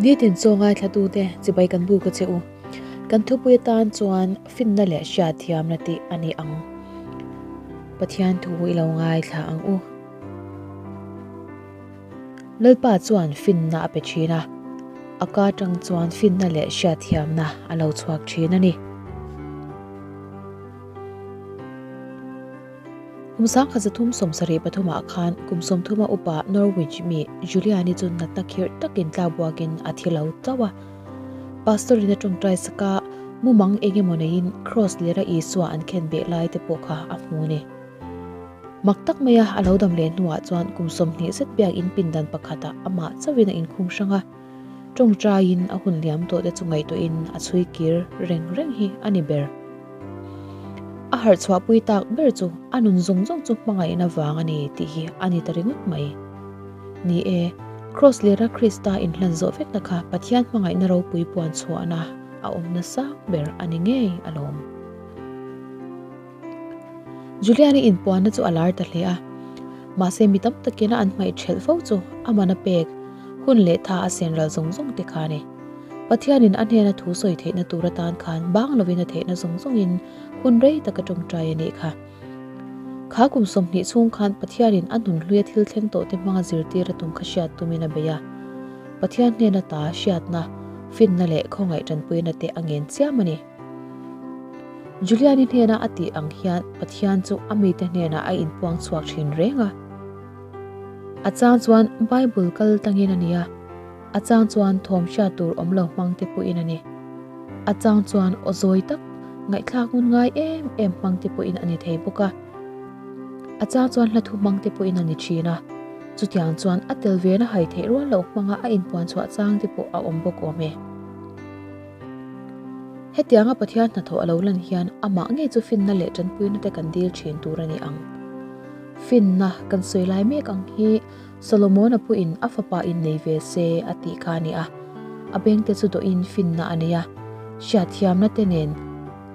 Nitin chaw ngaithlatute chibai kan buk a che u. Kan thupui atan chuan finna leh hriatthiamna tih a ni ang. Pathian thu i lo ngaithla ang u. Lalpa chuan finna a pe thin a, a ka atang chuan finna leh hriatthiamna a lo chhuak thin a ni. Kum 1373 ah khan kum 30 a upa Norwich mi Julian-i chu natna khirh takin tlakbuakin a thi lo chauh a. Pastor-in a tawngtai sak a, mumang eng emaw neiin Kraws lera Isua an khen beh lai te pawh kha a hmu a ni. Mak tak maia a lo dam leh hnuah chuan kum 20 zet biakinn pindan pakhatah amah chauhin a inkhung hrang a. Tawngtaiin a hun liam tawh te chu ngaihtuahin a chhui kir reng reng hi a ni ber. A harh chhuahpui tak ber chu a nun zawng zawng chu hmangaihna vang a ni tih hi a ni ta ringawt mai. Ni e, Kraws lera Krista inhlan zawh vekna kha Pathian hmangaihna ropui puan chhuahna a awm nasa ber a ni ngei alawm. Julian-i inpuanna chu a lar ta hle a, mahse mi tam takin a an hmaih ṭhelh fo chu a man a pek hun leh tha a sen ral zawng zawng te kha a ni. Pathianin a hnena thu sawi theihna tur atan khan bang lovin a theihna zawng zawngin hun rei tak a ṭawngṭai a nih kha. Kha kum 20 chhung khan Pathianin a nun hluia thil thleng tawhte hmanga zirtir a tum kha hriat tumin a bei a. Pathian hnena ta hriatna, finna leh khawngaih ṭanpuina te a ngen chiam a ni. Julian-i hnena a tih ang hian Pathian chu a mite hnenah a inpuang chhuak thin reng a. A chang chuan Bible kal tangin a ni a, a chang chuan thawm hriat tur awm lo hmang te pawhin a ni. A chang chuan aw zawi tak, ngaihthlak ngun ngai em em hmang te pawhin a ni thei bawk a. A chang chuan hla thu hmang te pawhin a ni thin a. Chutiang chuan a tel vena hai theih rual loh hmanga a inpuan chhuah chang te pawh a awm bawk awm e. Hetianga Pathian hnathawh a lo lan hian amah ngei chu finna leh tanpuina te kan dil thin tur a ni ang. Finna kan sawi lai mek ang hi Solomona puiin a fapa in nei ve se a tih kha a ni a. A bengte chu dawhin finna a nei a, hriatthiamna te nen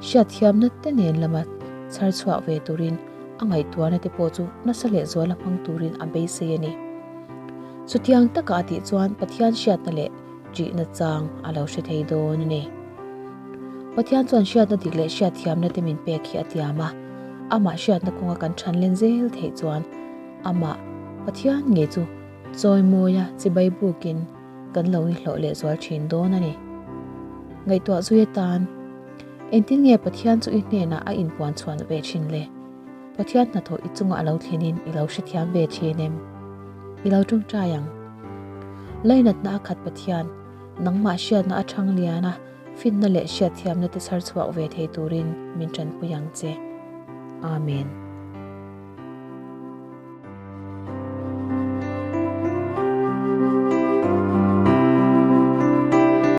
hriatthiamna te nen lama chhar chhuak ve turin a ngaihtuahna te pawh chu nasa lehzuala hmang turin a beisei a ni. Chutiang taka a tih chuan Pathian hriatna leh ṭihna chang a lo hre thei dawn a ni. Pathian chuan hriatna dik leh hriatthiamna te min pek hi a tiam a, amah hriatna kawnga kan ṭhan len zel theih chuan amah Pathian ngei chu chawimawia chibai bukin kan lo nihlawh lehzual ṭhin dawn a ni. Ngaihtuah zui atan, Engtin nge Pathian chu i hnenah a inpuan chhuan ve ṭhin le? Pathian hnathawh i chungah a lo thlenin i lo hrethiam ve thin em? I lo tawngtai ang. Lainatna a khat Pathian, nangmah hriatna a thang lian a, finna leh hriatthiamna te chhar chhuak ve thei turin min tanpui ang che. Amen.